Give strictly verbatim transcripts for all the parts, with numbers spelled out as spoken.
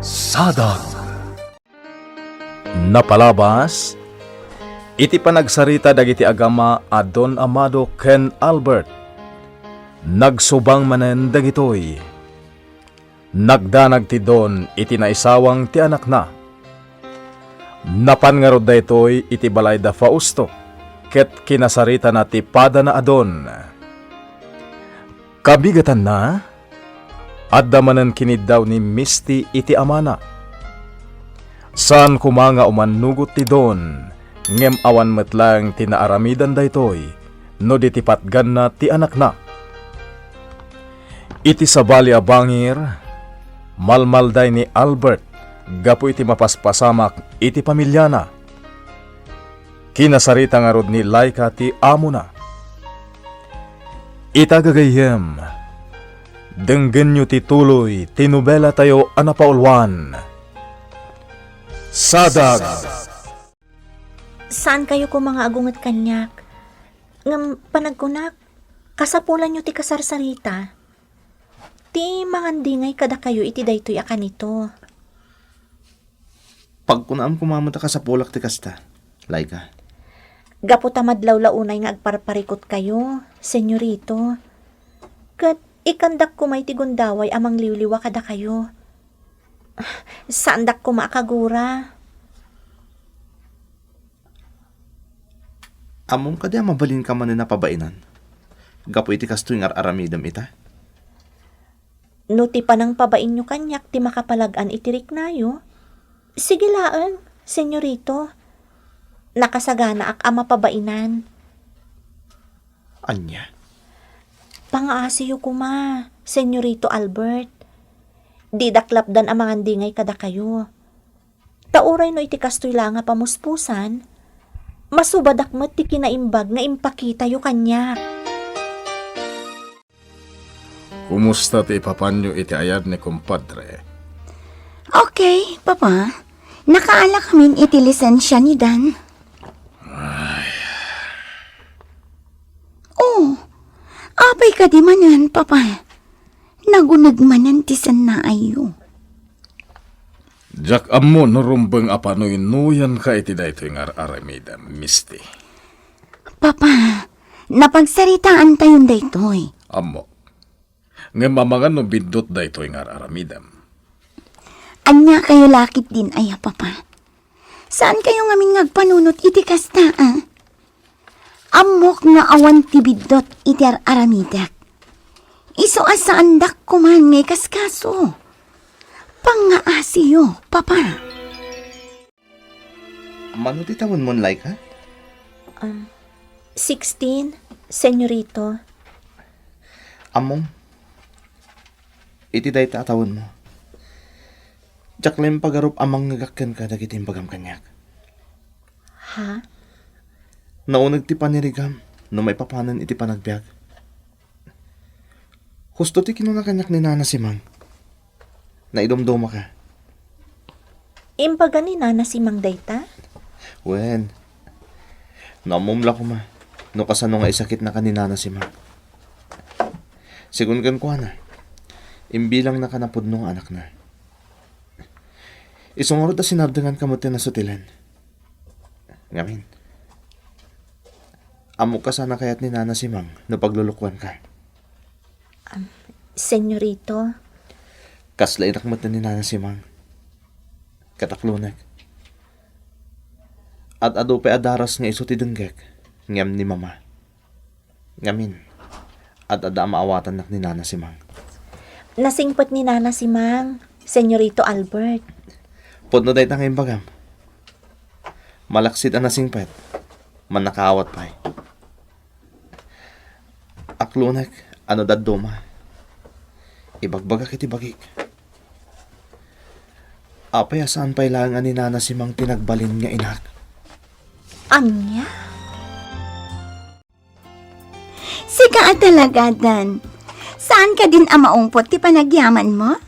Sadag. Napalabas iti panagsarita dagiti agama a Don Amado ken Albert. Nagsubang manen dagitoy. Nagdanag ti Don iti naisawang ti anakna. Napan ngarud daytoy iti balay da Fausto ket kinasaritana ti padana a Don. Kabigatanna, adda manen kiniddaw ni Misty iti amana. Saan koma nga umannugot ti Don, ngem awan met laeng ti naaramidan daytoy no di ti patganna ti anakna. Iti sabali a bangir, malmalday ni Albert gapu iti mapaspasamak iti pamiliana. Kinasarita ngarud ni Laika ti amona. Ita gagayyem, denggenyo ti tuloy ti nobelatayo a napauluan. Sadag. Saan kayo koma nga agunget kaniak? Ngem panagkunak, kasapulanyo ti kasarsarita. Ti mangandingay kadakayo iti daytoy a kanito. Pagkunaam koma met a kasapulak ti kasta, Laika. Gapu ta madlawla unay nga agparparikutkayo, Senyorito. Ket ikandak koma iti gundaway a mangliwliwa kadakayo. Saandak koma a kagura. Ammom kadi a mabalinka manen a pabainan gapu iti kastoy nga ar-aramidem ita? No ti panangpabainyo kaniak ti makapalag-an iti riknayo, sige laeng, Senyorito. Nakasaganaak a mapabainan. Ania? Pangaasiyo koma, Senyorito Albert. Didak lapdan a mangandingay kadakayo. Ta uray no iti kastoy la nga pamuspusan, masubadak met ti kinaimbag nga impakitayo kaniak. Kumusta ti ipapanyo iti ayad ni kumpadre? Okay, Papa. Nakaala kamin iti lisensia ni Dan. Ay. Oh, apay kadi manen, Papa? Naguneg manen ti sannaayyo. Diak ammo no rumbeng a panuynoyanka iti daytoy nga ar-aramidem, Misty. Papa, napagsaritaantayon daytoy. Ammo. Ngem amangan no biddut daytoy nga ar-aramidem. Ania kayo la ketdin aya, Papa? Saan kayo ngamin nga agpanunot iti kasta, a? Ammok nga awan ti biddut iti ar-aramidek. Isu a saandak koman nga ikaskaso. Pangngaasiyo, Papa. Mano ti tawenmon, Laika? Um, sixteen, Senyorito. Ammom, iti dayta a tawenmo, diak la impagarup a mangngegak kenka dagiti imbagam kaniak. Ha? Nauneg ti panirigam no maipapanen iti panagbiag. Husto ti kinuna kaniak ni Nana Simang. Naidumdumaka. Imbaga ni Nana Simang dayta? Wen, no ammom la koma no kasano nga isakitnaka ni Nana Simang. Segun kenkuana, imbilangnaka napudno nga anakna. Isu ngarud a sinardenganka met ti nasutilen. Ngamin, ammok kasano kayat ni Nana Simang no paglulukuanka? Am, Senyorito. Kasla inak met ni Nana Simang. Kataklonek. Ad-adu pay a daras nga isu ti denggek, ngem ni Mama. Ngamin, ad-adda a maawatannak ni Nana Simang. Nasingpet ni Nana Simang, Senyorito Albert. Pudno dayta nga imbagam. Malaksid a nasingpet, mannakaawat pay. Aklonek, ano dadduma? Ibagbagak iti bagik. Apay a saan pay laeng a ni Nana Simang ti nagbalin nga inak? Ania? Sika a talaga, Dan. Saan ka din a maungpot ti panagyamanmo?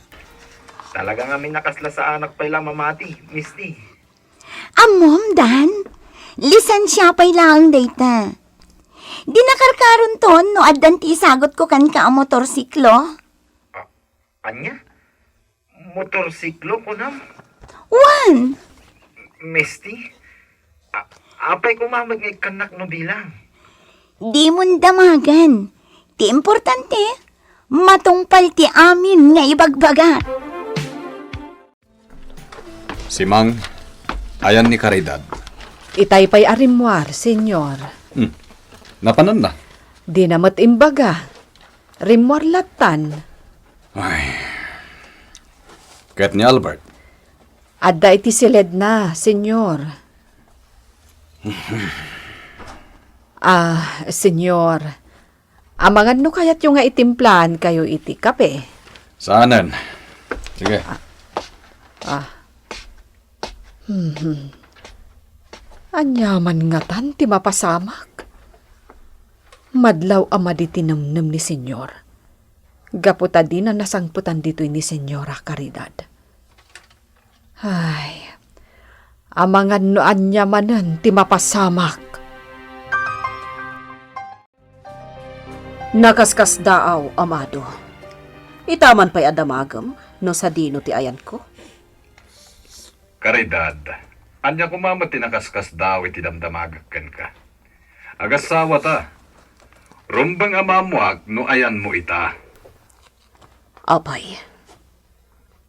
Talaga ngamin a kasla saanak pay la mamati, Misty. Ammom, Dan? Lisensia pay laeng dayta. Di nakarkaronton no addan ti isagutko kenka a motorsiklo? A-, ania? Motorsiklo, kunam? Wen! Misty? A-, apay koma met nga ikkannak no bilang? Dimon damagen. Ti importante, matungpal ti amin nga ibagbagak. Simang, ayan ni Caridad? Itay pay a rimmuar, Senyor. Hmm. Napananna? Dina met imbaga. Rimmuar lattan. Ay. Ket ni Albert? Adda iti siledna, Senyor. Ah, Senyor. Amangan no kayatyo nga itimplaankayo iti kape? Saanen. Sige. Ah. Hmm. Aniaman ngatan ti mapasamak? Madlaw a madi ti nemnem ni Senyor. Gapu ta dina nasangpetan ditoy ni Senyora Caridad. Ay, amangan no ania manen ti mapasamak. Nakaskasdaaw, amado. Ita man pay a damagem no sadino ti ayanko? Caridad, ania koma met ti nakaskasdaaw iti damdamagek kenka? Agasawa ta. Rumbeng a maammoak no ayanmo ita. Apay,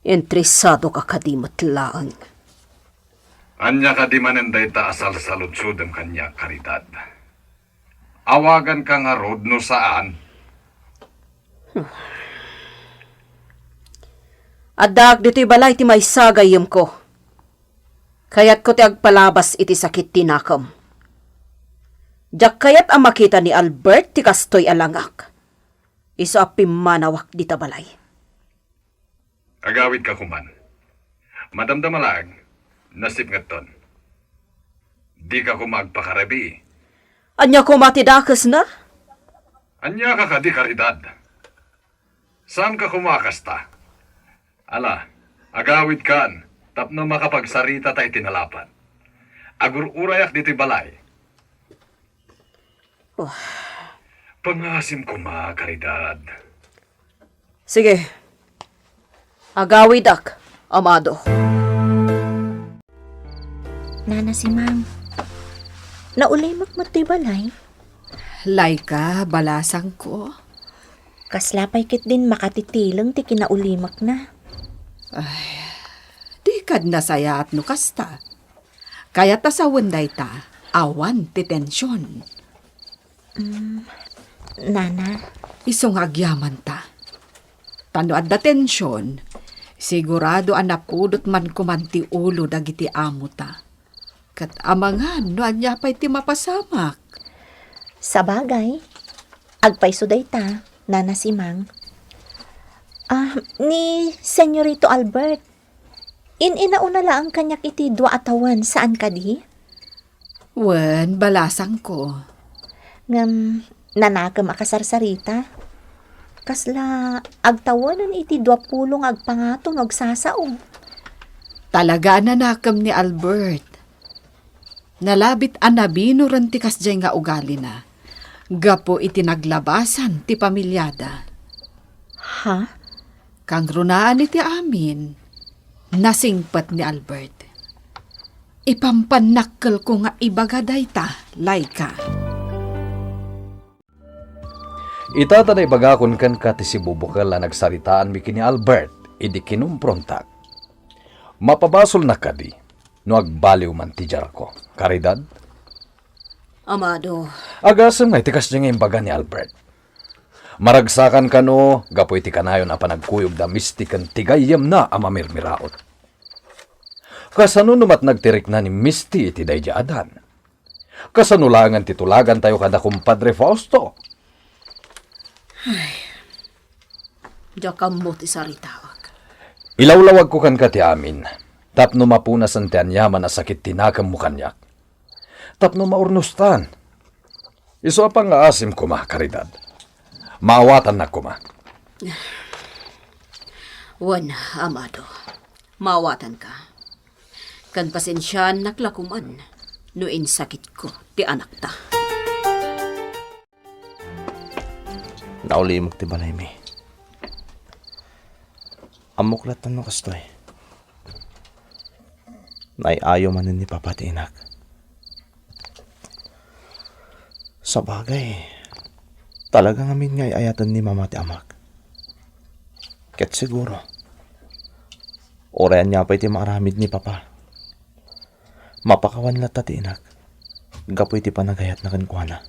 interesadoka kadi met laeng? Ania kadi manen dayta a salsaludsodem kaniak, Caridad? Awaganka ngarud no saan? Addaak ditoy balay ti maysa gayyemko. Kayatko ti agpalabas iti sakit ti nakem. Diak kayat a makita ni Albert ti kastoy a langak. Isu a pimmanawak dita balay. Agawidka koman. Madamdama laeng, nasipngetton. Dika koma agpakarabii. Ania koma ti dakesna? Aniaka kadi, Caridad? Saanka koma a kasta? Ala, agawidkan tapno makapagsaritata iti nalapat. Agur-urayak ditoy balay. Oh. Pangasim koma, Caridad. Sige. Agawidak, amado. Nana Simang, naulimek met toy balay? Laika, balasangko. Kasla pay ketdin makatitileng ti kinaulimekna. Ay, di kad nasayaat no kasta. Kayat a sawen dayta, awan ti tension. Mm, Nana. Isu nga agyamanta. Ta no adda tension, sigurado a napudot man koman ti ulo dagiti amota. Ket amangan no ania pay ti mapasamak. Sabagay, agpayso dayta, Nana Simang. Ah, ni Senyorito Albert, in-inauna laeng kaniak iti dua a tawen, saan kadi? Wen, balasangko. Ngem, nanakem a kasarsarita. Kasla agtawenen iti duapulo nga agpangato no agsasao. Talaga a nanakem ni Albert. Nalabit a nabinuren ti kasdiay nga ugalina gapu iti naglabasan ti pamiliada. Ha? Kangrunaan iti amin, nasingpet ni Albert. Ipampannakkelko nga ibaga dayta, Laika. Ita ta naibagakon kenka ti sibubukel a nagsaritaanmi ken ni Albert idi kinumprontak. Mapabasolnak kadi no agbaliw man ti diarko, Caridad? Amado. Agasem nga iti kasdiay nga imbaga ni Albert. Maragsakan kano gapu iti kanayon a panagkuyog da Misty ken ti gayyemna a mamirmiraot. Kasano no matnag ti rikna ni Misty iti daydiay a dan? Kasano laengen ti tulagantayo kada Kumpadre Fausto? Ay, diak ammo ti saritaak. Ilawlawagko kenka ti amin, tapno mapunasen ti aniaman a sakit ti nakemmo kaniak. Tapno maurnostan. Isu a pangngaasim koma, Caridad. Maawatannak koma. Wen, amado. Maawatanka. Ken pasensiaannak la koman no insakitko ti anakta. Naulimek ti balaymi. Ammok latta no kastoy. Naay-ayo manen ni Papa ti inak. Sabagay, talaga ngamin nga ay-ayaten ni Mama ti amak. Ket siguro, uray ania pay ti maaramid ni Papa, mapakawan latta ti inak gapu iti panagayatna kenkuana.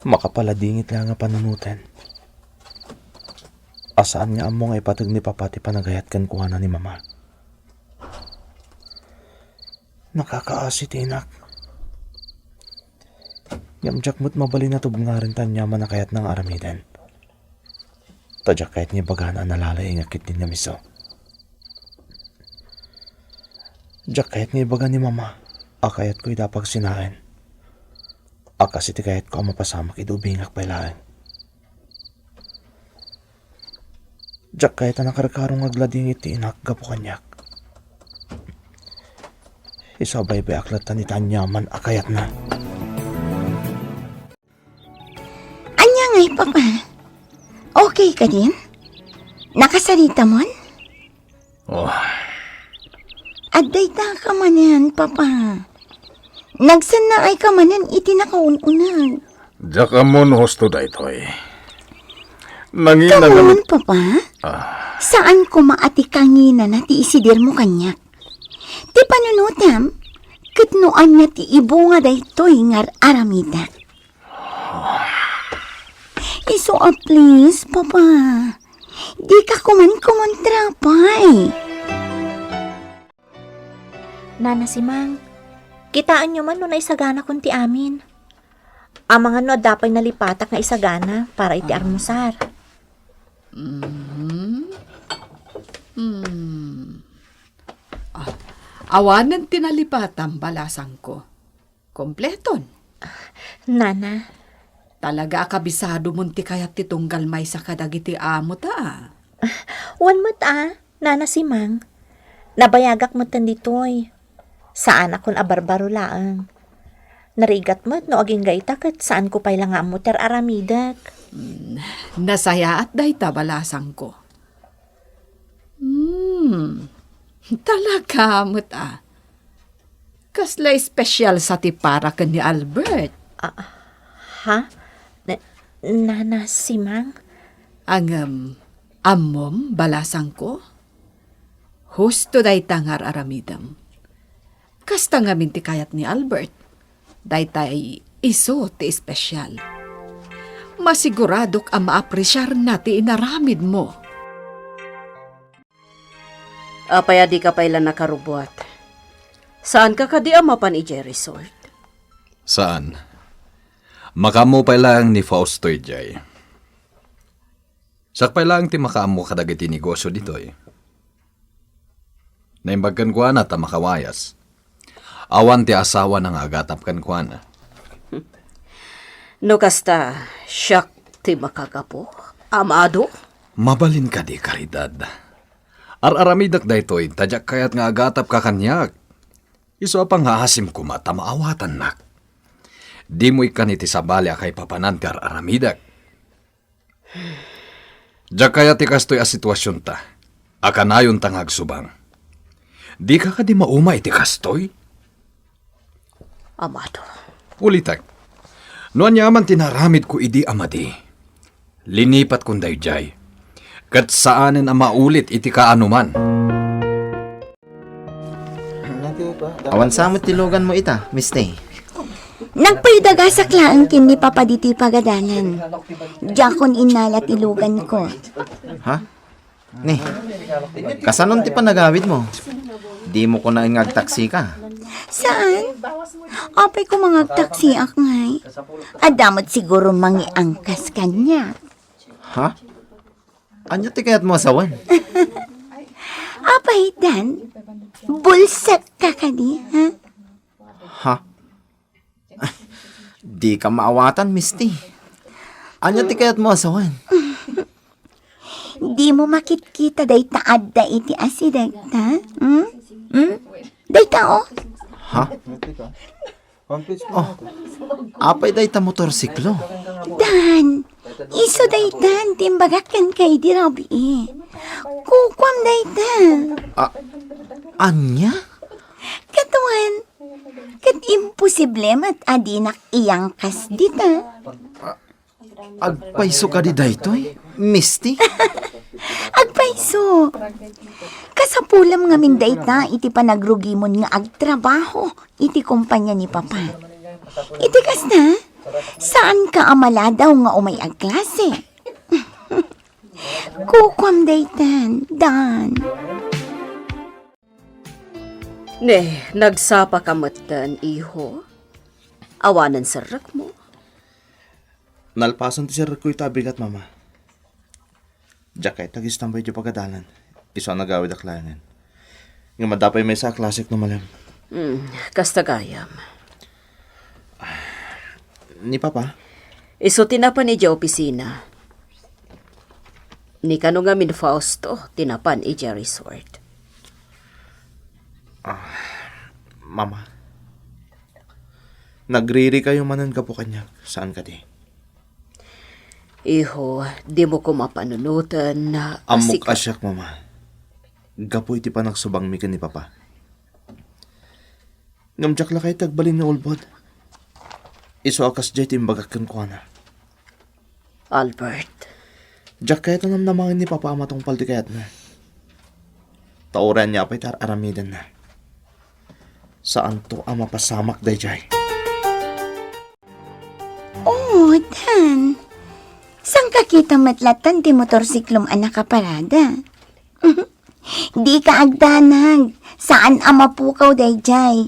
Makapaladingit la nga panunoten a saan nga ammo nga ipateg ni Papa ti panagayat kenkuana ni Mama. Nakakaasi ti inak. Ngem diak met mabalin a tubngaren ti aniaman a kayatna nga aramiden. Ta diak kayat nga ibagana a nalalaingak ketdin nga miso. Diak kayat nga ibaga ni Mama a kayatko ida a pagsinaen a kas iti kayatko a mapasamak idi ubingak pay laeng. Diak kayat a nakarkaro nga agladingit ti inak gapu kaniak. Isu a baybayak latta iti aniaman a kayatna. Ania ngay, Papa? Okay ka din? Nakasarita mon? Oh. Adda ita ka manen, Papa. Nagsannaay ka manen iti nakaun-uneg. Diak ammo no husto daytoy. Nangina nga Come on, Papa. Ah. Saan koma a ti kanginana ti isidir mo kaniak. Ti panunotem, ket no ania ti ibunga daytoy nga ar-aramidek. Isu a please, Papa. Di ka kuman kumontra pay. Nana Simang, kitaenyo man no naisaganakon ti amin. Amangan no adda pay nalipatak nga isagana para iti almusar. Mhm. Hmm. Ah, awanen ti nalipatam, balasangko. Kompleton. Nana. Talaga a kabisadomon ti kayat ti tunggal maysa kadagiti amota, a. Wen met, a, Nana Simang. Nabayagak metten ditoy. Saanakon a barbaro laeng. Narigat met no agingga ita ket saanko pay la nga ammo ti ar-aramidek. Hmm, nasayaat dayta, balasangko. Hmm, talaga met, a. Kasla espesyal sa ti para ken ni Albert? Ah, ha? Na-, Nana Simang? Ngem, ammom, balasangko? Husto dayta nga ar-aramidem. Kasta ngamin ti kayat ni Albert. Daytay isu ti espesyal. Masiguradok a maapresiarna ti inaramidmo. Apay a dika pay la nakarubbuat? Saanka kadi a mapan idiay resort? Saan. Makaammo pay laeng ni Fausto idiay. Siak pay laeng ti makaammo kadagiti negosio ditoy. Naimbag kenkuana ta makawayas. Awan ti asawana nga agatap kenkuana. No kasta, siak ti makagapu, Amado? Mabalin kadi, Caridad? Ar-aramidek daytoy ta diak kayat nga agatapka kaniak. Isu a pangngaasim koma ta maawatannak. Dimo ikkan iti sabali a kaipapanan ti ar-aramidek. Diak kayat ti kastoy a situasionta, a kanayonta nga agsubang. Dika kadi mauma iti kastoy? Amado. Ulitek, no aniaman ti naaramidko idi a madi, linipatkon daydiay, ket saanen a maulit iti kaanoman. Awan sa met ti luganmo ita, Misti? Nagpaidagasak laeng ken ni Papa ditoy pagadalan. Diakon innala ti luganko. Ha? Ni, kasanon ti panagawidmo? Dimo koma nga agtaksika? Saan? Apay koma nga agtaksiak ngay? Adda met siguro mangiangkas kaniak. Ha? Ania ti kayatmo a sawen? Apay, Dan? Bulsek ka kadi, ha? Ha? Dika maawatan, Misti. Ania ti kayatmo a sawen? Dimo makitkita dayta adda iti asidegta? Hmm? Hmm? Dayta, o. Ha? Oh, apay dayta motorsiklo? Dan, Isu daytan ti imbagak kenka idi rabii. Kukuam daytan. Ah, ania? Katuan, ket imposible met a dinak iyangkas dita. Agpayso kadi daytoy, Misty? Agpayso. Kasapulam ngamin dayta iti panagrugimon nga agtrabaho iti kompania ni Papa. Iti kasta, saanka a maladaw nga umay agklase. Kukuam daytan, Dan. Ne, nagsapaka metten, iho? Awanen serrekmo? Nalpasen ti serrekko ita a bigat, Mama. Diak kayat nga agistambay iti pagadalan. Isu a nagawidak laengen. Ngem adda pay maysa a klasek no malem. Hmm, kasta gayam. Ni Papa? Isu ti napan idiay opisina. Ni kano ngamin Fausto ti napan idiay resort. Ah, Mama, nagririkayo manen gapu kaniak, saan kadi? Iho, dimo koma panunoten a Ammok sika- a siak, Mama. Gapu iti panagsubangmi ken ni Papa. Ngem diak la kayat ti agbalin nga ulbod. Isu a kasdiay ti imbagak kenkuana. Albert. Diak kayat a namnamaen ni Papa a matungpal ti kayatna. Ta uray ania pay ti ar-aramidenna, saanto a mapasamak daydiay. Oh, Dan. Saan ka kita met latta ti motorsiklom a nakaparada? Dika agdanag. Saan a mapukaw daydiay.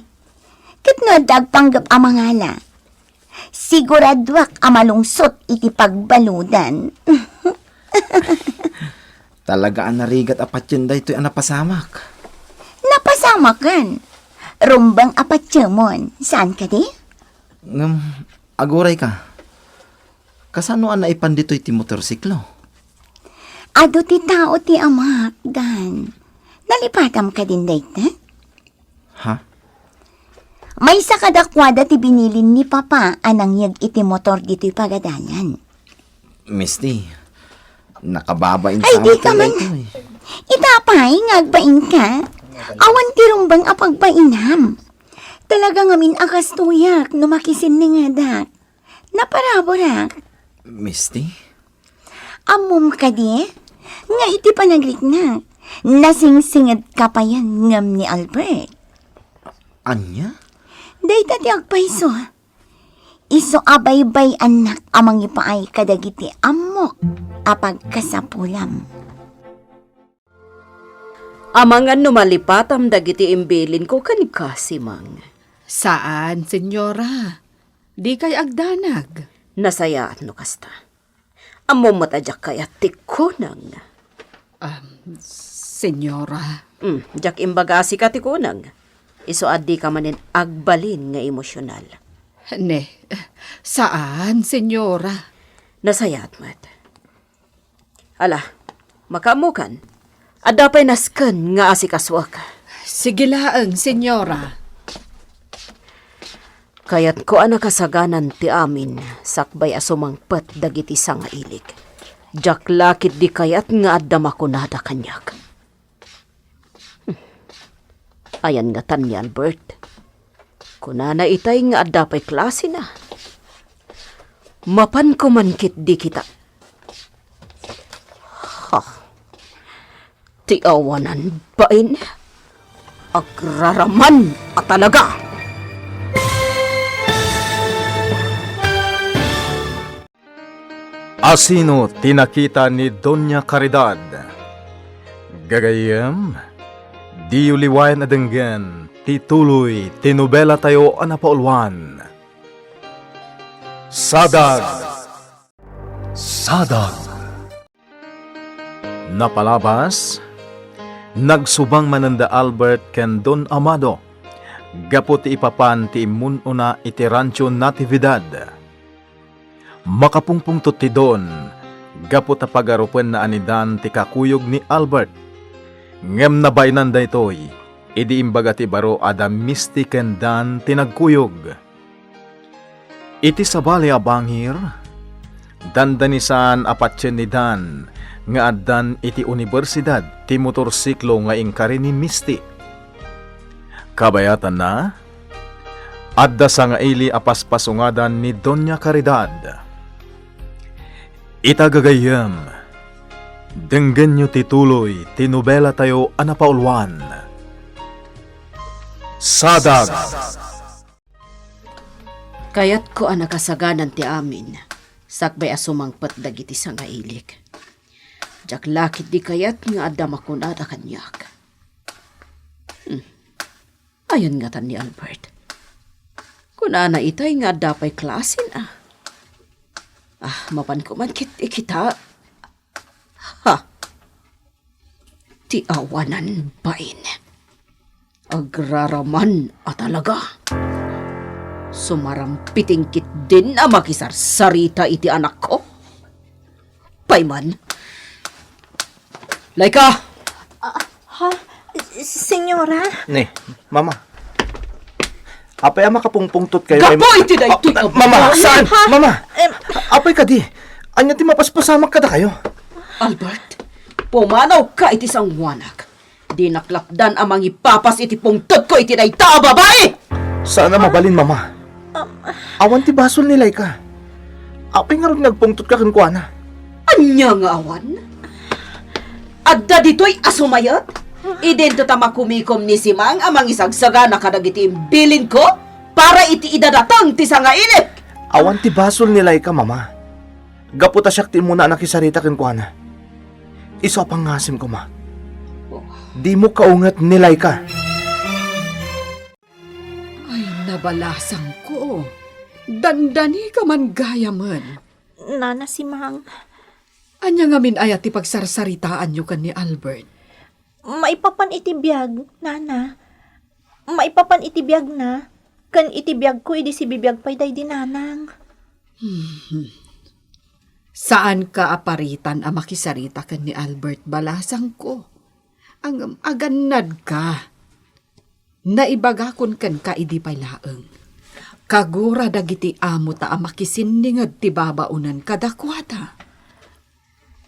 Ket no adda agpanggep a mangala, siguraduak a malungsot iti pagbaludan. Talaga a narigat a patien daytoy a napasamak. Napasamaken. Rumbeng a patiemon. Saan kadi? Ngem, aguray ka. Kasano a naipan ditoy ti motorsiklo? Adu ti tao ti amak, Dan. Nalipatam kadin dayta? Ha? Maysa kadakuada ti binilin ni Papa a nangyeg iti motor ditoy pagadalan. Misty, nakababain Ay, sa di amin ka man. Daytoy. Ita pay nga agbain ka. Awan ti rumbeng a pagbainam. Talaga ngamin a kastoyak no makisinningedak. Naparaburak. Misty? Ammom kadi nga iti panagriknak, nasingsinged ka payen ngem ni Albert. Ania? Dayta ti agpayso. Isu a baybay-annak a mangipaay kadagiti ammok a pagkasapulam. Amangan no malipatam dagiti imbilinko kenka, Simang. Saan, Senyora. Dikay agdanag. Nasayaat no kasta. Ammom met a diak kayat ti kuneng. Ah, Senyora. Hmm, diak imbaga a sika ti kuneng. Isu a dika manen agbalin nga emosyonal. Ne, saan, Senyora. Nasayaat met. Ala, makaammokan. Adda pay nasken nga asikasuak. Sige laeng, Senyora. Kayatko a nakasaganan ti amin sakbay a sumangpet dagiti sangailik. Diak la ketdi kayat nga adda makunada kaniak. Ayan ngatan ni Albert. Kunana itay nga adda pay klasena. Mapanko man ketdi kita. Ha. Ti awanan bain. Agraraman a talaga. Asino ti nakita ni Doña Caridad? Gagayyem, diyo liwayan a denggen ti tuloy ti nobelatayo a napauluan, Sadag. Sadag. Napalabas, nagsubang manen da Albert ken Don Amado gapu ti ipapan ti immun-una iti Rancho Natividad. Makapungpungtot ti Don gapu ta pagarupenna a ni Dan ti kakuyog ni Albert. Ngem nabaenan daytoy idi imbaga ti baro a da Misty ken Dan ti nagkuyog. Iti sabali a bangir, Dandani saan a patien ni Dan nga addan iti unibersidad ti motorsiklo nga inkari ni Misty. Kabayatanna, adda sangaili a paspasungadan ni Doña Caridad. Ita gagayyem, denggenyo ti tuloy ti nobelatayo a napauluan. Sadag. Kayatko a nakasaganan ti amin, sakbay a sumangpet dagiti sangailik. Diak la ketdi kayat nga adda makunada kaniak. Hmm. Ayan ngatan ni Albert. Kunana itay nga adda pay klasen, ah. Ah, mapanko man ket ikita. Ha. Ti awanan bain. Agraraman a talaga. Sumarampiting ketdin a makisarsarita iti anakko. Payman. Laika! Ah, ha? Senyora? Ne, mama. Apay a makapungpungtokayo? Gapu iti daytoy a mama, saan? Ha? Mama! Em. Apay kadi? Ania ti mapaspasamak kadakayo? Albert, pumanawka iti sangoanak. Dinak lapdan a mangipapas iti pungtotko iti dayta a babai! Saan a mabalin, mama. Um. Awan ti basol ni Laika. Apay ngarud nga agpungtotka kenkuana? Ania nga awan? Adda ditoy a sumayat? Idinto ta makumikom ni Simang a mangisagsagana kadagiti imbilinko para iti idadateng ti sangailik. Awan ti basol ni Laika, mama. Gapu ta siak ti immuna a nakisarita kenkuana. Isu a pangngasim koma. Dimo kaunget ni Laika. Ay, nabalasangko. Dandanika man gayamen. Nana Simang. Ania ngamin aya ti pagsarsaritaanyo ken ni Albert? Maipapan iti biag, Nana. Maipapan iti biagna, ken iti biagko idi sibibiag pay daydi Nanang. Hmm. Saanka a paritan a makisarita ken ni Albert, balasangko. Ngem agannadka. Naibagakon kenka idi pay laeng. Kagura dagiti amota a makisinninged ti babaonen kadakuada.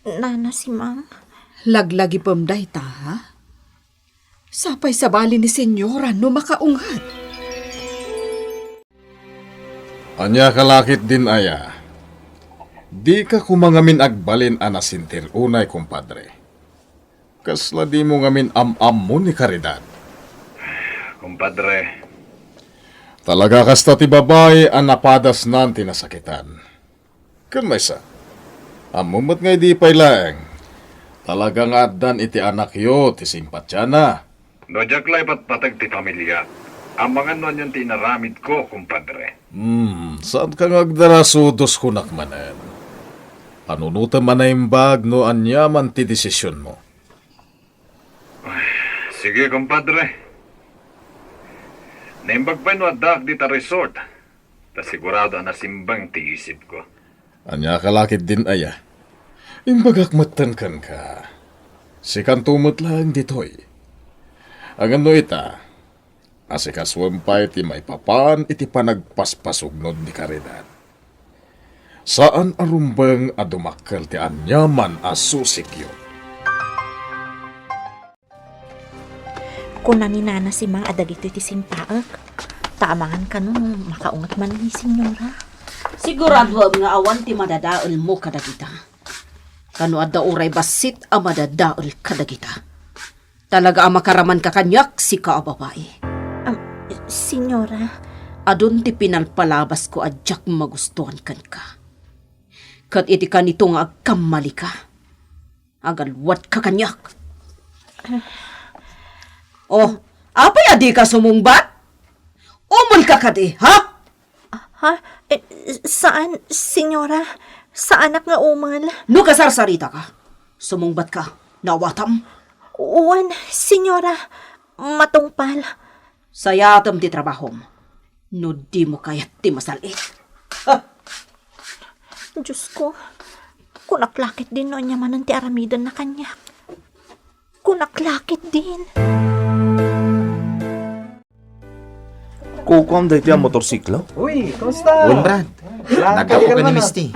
Nana Simang. Laglagipem dayta, ha? Sapay sabali ni Senyora no makaunget. Ania ka la ketdin aya? Dika koma ngamin agbalin a nasentir unay, kumpadre. Kasla dimo ngamin am-ammo ni Caridad? Kumpadre. Talaga kasta ti babai a napadasnan ti nasakitan. Ken maysa, ammo met nga idi pay laeng, talaga nga addan iti anakyo ti simpatiana. No diak la ipatpateg ti familia, amangan no anian ti inaramidko, kumpadre. Hmm, saanka nga agdarasudos kunak manen. Panunotem a naimbag no aniaman ti desisionmo. Sige, kumpadre. Naimbag pay no addaak dita resort. Ta sigurado a nasimbeng ti isipko. Ania ka la ketdin aya? Imbagak metten kenka. Sikanto met laeng ditoy. Ngem no ita, asikasuem pay ti maipapan iti panagpaspasugnod ni Caridad. Saan a rumbeng a dumakkel ti aniaman a susikyo. Kuna ni Nana Simang a dagitoy ti simpaek. Ta amangan kano makaunget manen ni Senyora. Siguradoem nga awan ti madadaelmo kadagita. Kano adda uray bassit a madadael kadagita. Talaga a makaramanka kaniak, sika a babai. Am, Senyora. Adun ti pinalpalabasko a diak magustuan kenka. Ket iti kanito nga agkammalika, agalwadka kaniak. Oh, apay a dika sumungbat? Umelka kadi, ha? Ha? Eh, saan, Senyora. Saanak nga umel. No kasarsaritaka, sumungbatka. Naawatam? Wen, Senyora. Matungpal. Sayatem ti trabahom. No dimo kayat ti masal-it. Ha? Diosko, kunak la ketdin no ania manen ti aramidenna kaniak. Kunak la ketdin. Kukuam daytoy a motorsiklo? Uy, kumusta? Wen, Brad. Naggapu ken ni Misty.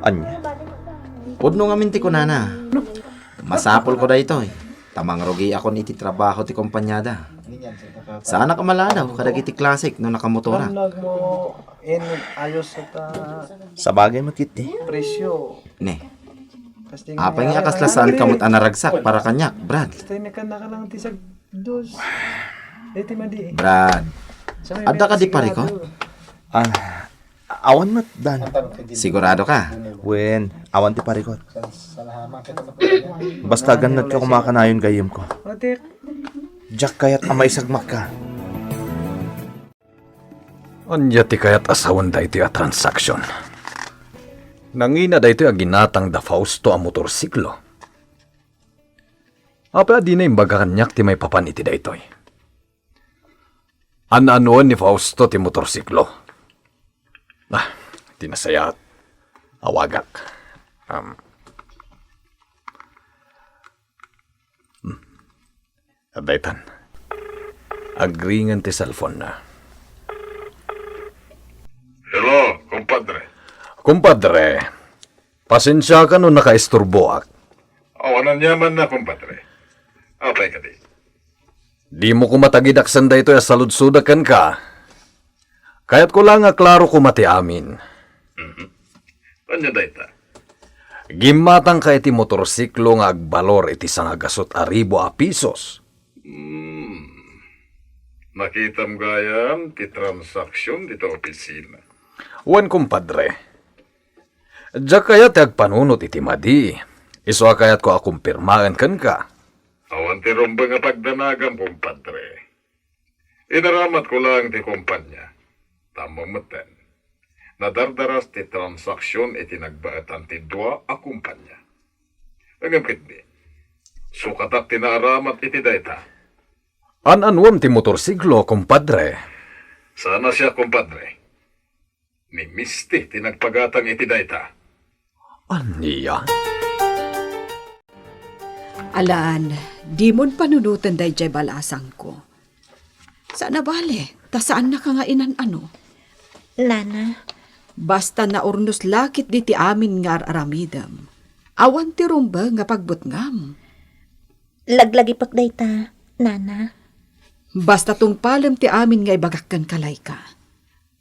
Ania? Pudno ngamin ti kunana. Masapulko daytoy, ta mangrugiakon iti trabaho ti kompaniada. Saanak a maladaw kadagiti klasik no nakamotorak. Nagmo in ayos ta Sabagay met ketdi. Presyo. Ne. Apay nga a kasla saanka met a naragsak para kaniak, Brad? Kasta ini kan nakalang ti sagdos. Deti madi. Brad, adda kadi parikot? Ah, awan met, Dan. Sigurado ka? Wen, awan ti parikot. Basta gannatka koma kanayon gayyemko. Otek. Diak kayat a maisagmakka. Ania ti kayat a sawen daytoy a transaksyon? Nangina daytoy a ginatang da Fausto a motorsiklo. Apay a dina imbaga kaniak ti maipapan iti daytoy? An-anoen ni Fausto ti motorsiklo? Ah, ti nasayaat. Awagak. Um, hmm. Daytan. Agringen ti cellphone-na. Hello, kumpadre. Kumpadre, pasensiaka no nakaisturboak. Awan aniamanna, kumpadre. Apay kadi? Dimo koma tagidaksen daytoy a saludsodak kenka. Kayatko la nga klaro koma ti amin. Mhm. Ania dayta? Gimmatangka iti motorsiklo nga agbalor iti sangagasut a ribu a pisos. Hmm. Nakitam gayam ti transaksyon dita opisina. Wen, kumpadre. Diak kayat ti agpanunot iti madi. Isu a kayatko a kumpirmaen kenka. Awan ti rumbeng a pagdanagam, kumpadre. Inaramatko laeng ti kumpania. Tammo metten. Nadardaras ti transaksyon iti nagbaetan ti dua a kumpania. Ngem ketdi, sukatak ti naaramat iti dayta. An-anuem ti motorsiklo, kumpadre? Saan a siak, kumpadre. Ni Misty ti nagpagatang iti dayta. Ania? Alan, dimon panunoten daydiay balasangko. Saan a bale, ta saannaka nga inan-ano. Nana. Basta naurnos la ketdi ti amin nga ar-aramidem. Awan ti rumbeng nga pagbutngam. Laglagipek dayta, Nana. Basta tungpalem ti amin nga ibagak kenka, Laika.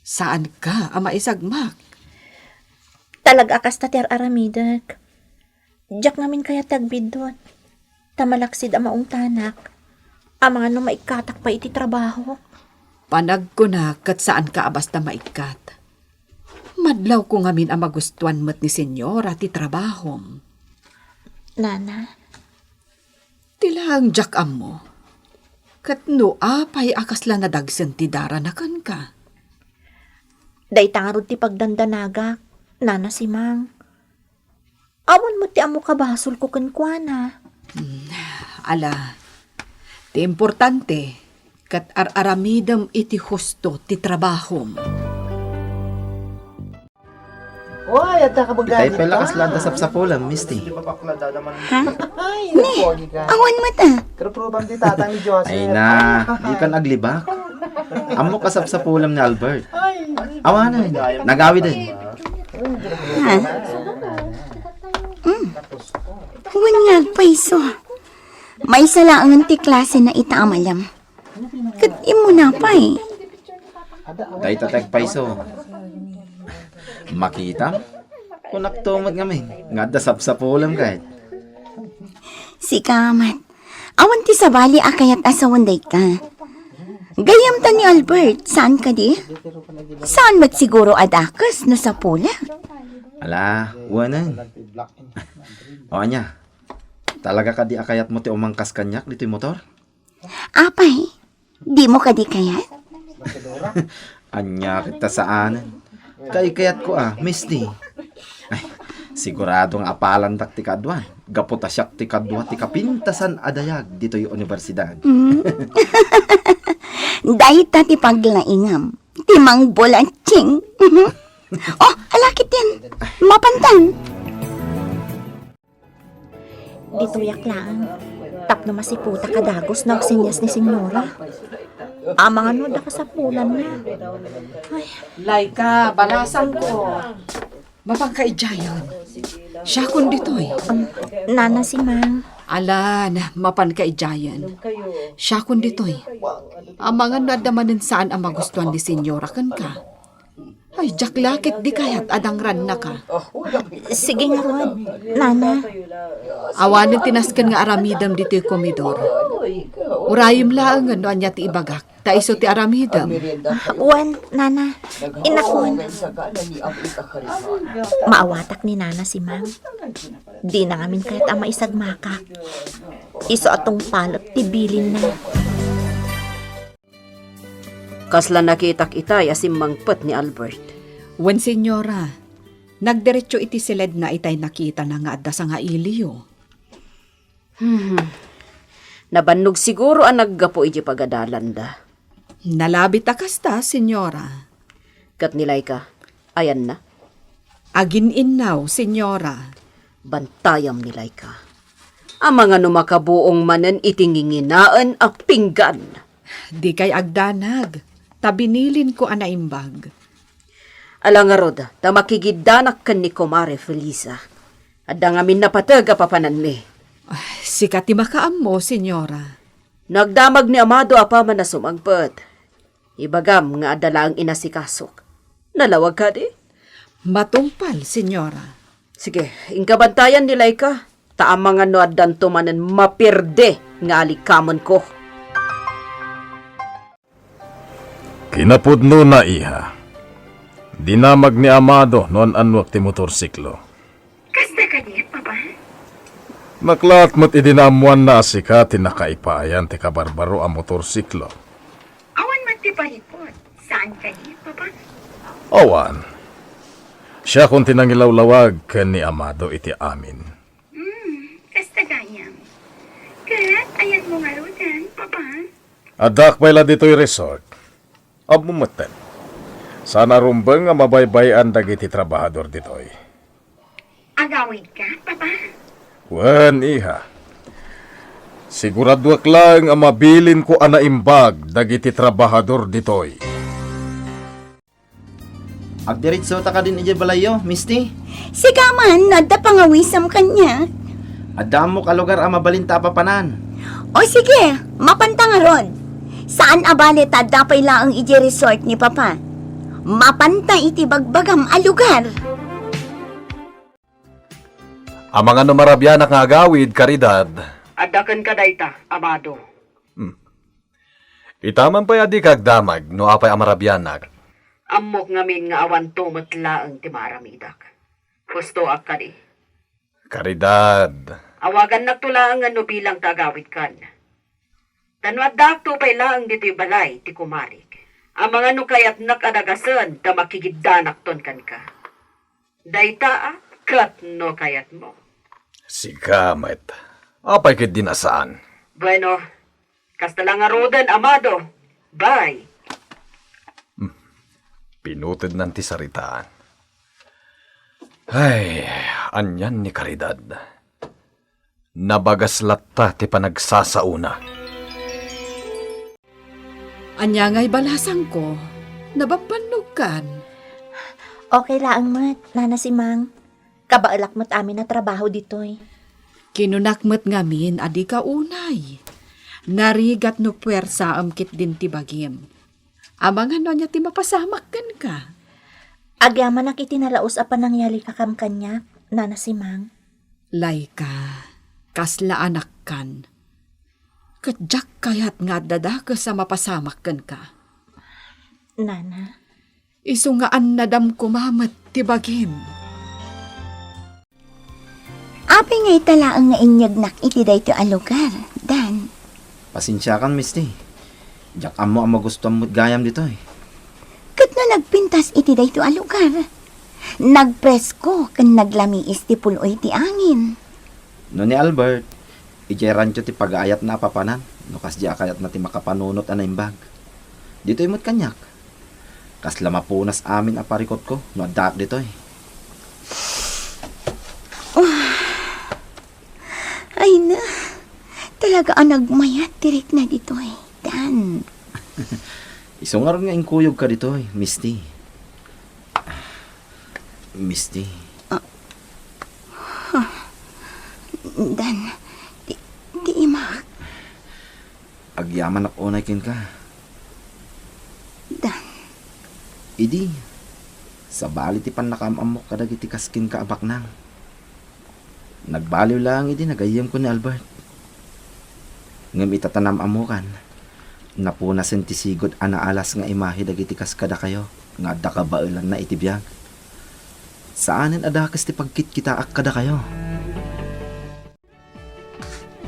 Saanka a maisagmak. Talaga a kasta ti ar-aramidek. Diak ngamin kayat ti agbiddut. Ta malaksid a maungtanak. Amangan no maikkatak pay iti trabaho. Panagkunak ket saanka a basta maikkat. Madlawko ngamin a magustuan met ni Senyora ti trabahom. Nana. Ti laeng diak ammo. Ket no apay a kasla nadagsen ti darana kenka? Dayta ngarud ti pagdandanagak, Nana Simang. Awan met ti ammo kabasolko kenkuana. Hmm, ala, ti importante, ket ar-aramidem iti husto ti trabahom. Oy, adda ka itay pay la kasla adda sapsapulem, Misty. Ha? Ay, ne, awan met a. Pero probam ti tatang ni Joseph. Ay na, di kan aglibak. Ammo kasapsapulem ni Albert. Awanen, nagawiden. Ha? Mm. Wen nga agpayso. Maysa laengen ti klasena ita a malem. Ket immuna pay. Dayta ti agpayso. Makitam? Kunakto met ngamin nga adda sapsapulem ket. Sika met. Awan ti sabali a kayat a sawen dayta. Gayyemta ni Albert, saan kadi? Saan met siguro a dakes no sapula? Ala, wanen. O ania? Talaga kadi a kayatmo ti umangkas kaniak ditoy motor? Apay, dimo kadi kayat? Ania ket ta saanen? Kaikayatko a, Misty. Ay, sigurado nga apalandak ti kaduan. Gapu ta siak ti kadua ti kapintasan a dayag ditoy universidad. Mm. Dayta ti paglaingam. Ti mangbulatsing. Oh, alakit yan. Mapantan. Ditoyak laeng. Tapno masiputak a dagus no agsenyas ni Senyora. Amangan no adda kasapulanna. Ay. Laika, balasangko. Mapanka idiayen. Siakon ditoy. Um, Nana Simang. Alan, mapanka idiayen. Siakon ditoy. Amangan no adda manen saan a magustuan ni Senyora kenka. Ay, diak la ket di kayat a dangrannaka. Sige ngarud, Nana. Awanen ti nasken nga aramidem ditoy komedor. Urayem laengen no ania ti ibagak. Ta isu ti aramidem. Wen, Nana. Inakon. Maawatak ni Nana Simang. Dina ngamin kayat a maisagmakak. Isu a tungpalek ti bilinna. Kasla nakitak itay a simmangpet ni Albert. Wen, Senyora. Nagdiretso iti siledna itay nakitana nga adda sangailiyo. Hmm. Nabannog siguro a naggapu iti pagadalanda. Nalabit a kasta, Senyora. Ket ni Laika, ayanna? Agin-innaw, Senyora. Bantayam ni Laika. Amangan no makabuong manen iti nginginaen a pinggan. Dikay agdanag, ta binilinko a naimbag. Ala ngarud, ta makigiddanak ken ni Kumare Felisa. Adda ngamin napateg a papananmi. Ay, sika ti makaammo, Senyora. Nagdamag ni Amado apaman a sumangpet. Ibagam nga adda laeng inasikasok. Nalawag kadi? Matungpal, Senyora. Sige, inka bantayan ni Laika, ta amangan no addanto manen mapierde nga alikamenko. Kinapudnona, iha. Dinamag ni Amado no an-annuak ti motorsiklo. Kasta kadi, Papa? Naklaat met idi naammoanna a sika ti nakaipayan ti kabarbaro a motorsiklo. Awan met ti paliput. Saan kadi, Papa? Awan. Siakon ti nangilawlawag ken ni Amado iti amin. Hmm, kasta gayam. Ket ayanmo ngaruden, Papa? Addaak pay la ditoy resort. Ammom metten. Saan a rumbeng a mabaybay-an dagiti trabahador ditoy. Agawidka, Papa? Wen, iha. Siguraduak laeng a mabilinko a naimbag dagiti trabahador ditoy. Agdiretsota kadin idiay balayyo, Misti? Sika man, no adda pangawisem kaniak. Adda ammok a lugar a mabalinta a papanan. O sige, mapanta ngarud. Saan a bale ta adda pay laeng idiay resort ni Papa. Mapanta iti bagbagam a lugar. Amangan no marabianak nga agawid, Caridad. Adda kenka dayta, Amado. Hmm. Ita man pay a dika agdamag no apay a marabianak. Ammok ngamin nga awanto met laeng ti maaramidak. Hustoak kadi. Caridad. Awagannakto laeng nga no bilang ta agawidkan. Ta no addaakto pay laeng ditoy balay ti kumarik, amangan no kayatnak a dagasen ta makigiddanakton kenka. Dayta a, ket no kayatmo. Sika met. Apay ketdi a saan? Bueno, kasta la ngaruden, Amado. Bye. Hmm. Pinutednan ti saritaan. Ay, anian ni Caridad. Nabagas latta ti panagsasaona. Ania ngay balasangko? Nababbannogkan? Okay laeng met, Nana Simang. Kabaelak met amin a trabaho ditoy. Kinunak met ngamin a dika unay. Narigat no puersaem ketdin ti bagim. Amangan no ania ti mapasamak kenka. Agyamanak iti nalaus a panangyalika kam kaniak, Nana Simang. Laika, kasla anakkan. Ket diak kayat nga adda dakes a mapasamak kenka. Nana. Isu nga annadam koma met ti bagim. Apay nga ita laeng nga inyegnak iti daytoy a lugar, Dan? Pasensiakan, Misti. Diak ammo a magustuam met gayam ditoy. Ket no nagpintas iti daytoy a lugar, nagpresko ken naglamiis ti pul-oy ti angin. No ni Albert, idiay rancho ti pagaayatna a papanan, no kasdi a kayatna ti makapanunot a naimbag. Ditoy met kaniak. Kasla mapunas amin a parikutko no addaak ditoy. Ay na, talaga a nagmayat ti rikna ditoy, Dan. Isu ngarud nga inkuyogka ditoy, Misti. Misty. Dan, ti, ti imak. Agyamanak unay kenka. Dan. Idi, sabali ti pannakaam-ammok kadagiti kas kenka a baknang. Nagbaliw laeng idi nagayyemko ni Albert. Ngem ita ta naam-ammokan, napunasen ti sigud a naalas nga imahe dagiti kas kadakayo nga adda kabaelanna iti biag. Saanen a dakes ti pagkitkitaak kadakayo.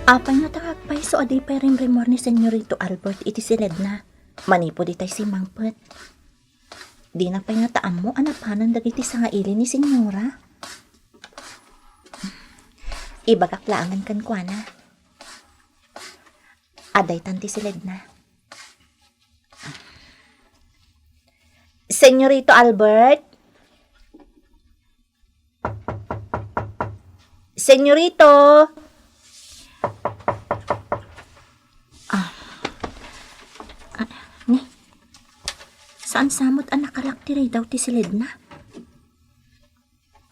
Apay ngata nga agpayso a di pay rimrimmuar ni Senyorito Albert iti siledna? Manipud itay simmangpet. Dina pay ngata ammo a napanan dagiti sangaili ni Senyora. Ibagak laengen kenkuana. Adda itan ti siledna. Senyorito Albert? Senyorito! Ah. Ah, ni? Saan sa met a nakalak ti ridaw ti siledna?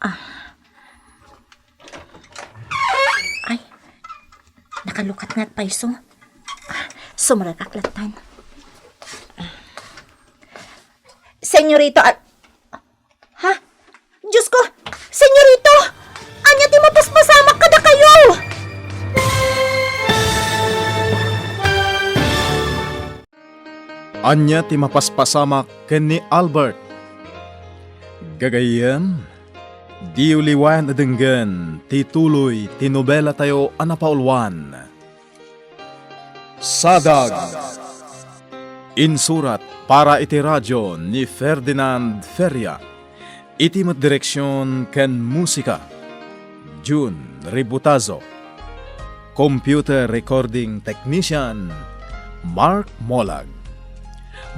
Ah. Ay, nakalukat nga agpayso. Ah, sumrekak lattan. Senyorito Al-, ha? Diyos ko! Senyorito! Ania ti mapaspasamak kadakayo? Ania ti mapaspasamak ken ni Albert? Gagayyem, diyo liwayan a denggen ti tuloy ti nobelatayo a napauluan, Sadag. Insurat para iti radio ni Ferdinand Feria. Iti met direksion ken musika, Jun Ributazo. Computer recording technician, Mark Molag.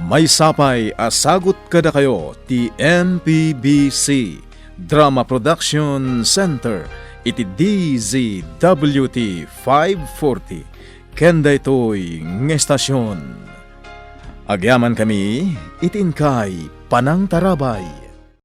Maysa pay a sagut kadakayo ti M P B C Drama Production Center iti D Z W T five forty ken daytoy nga estasion. Agyamankami iti inkay panangtarabay.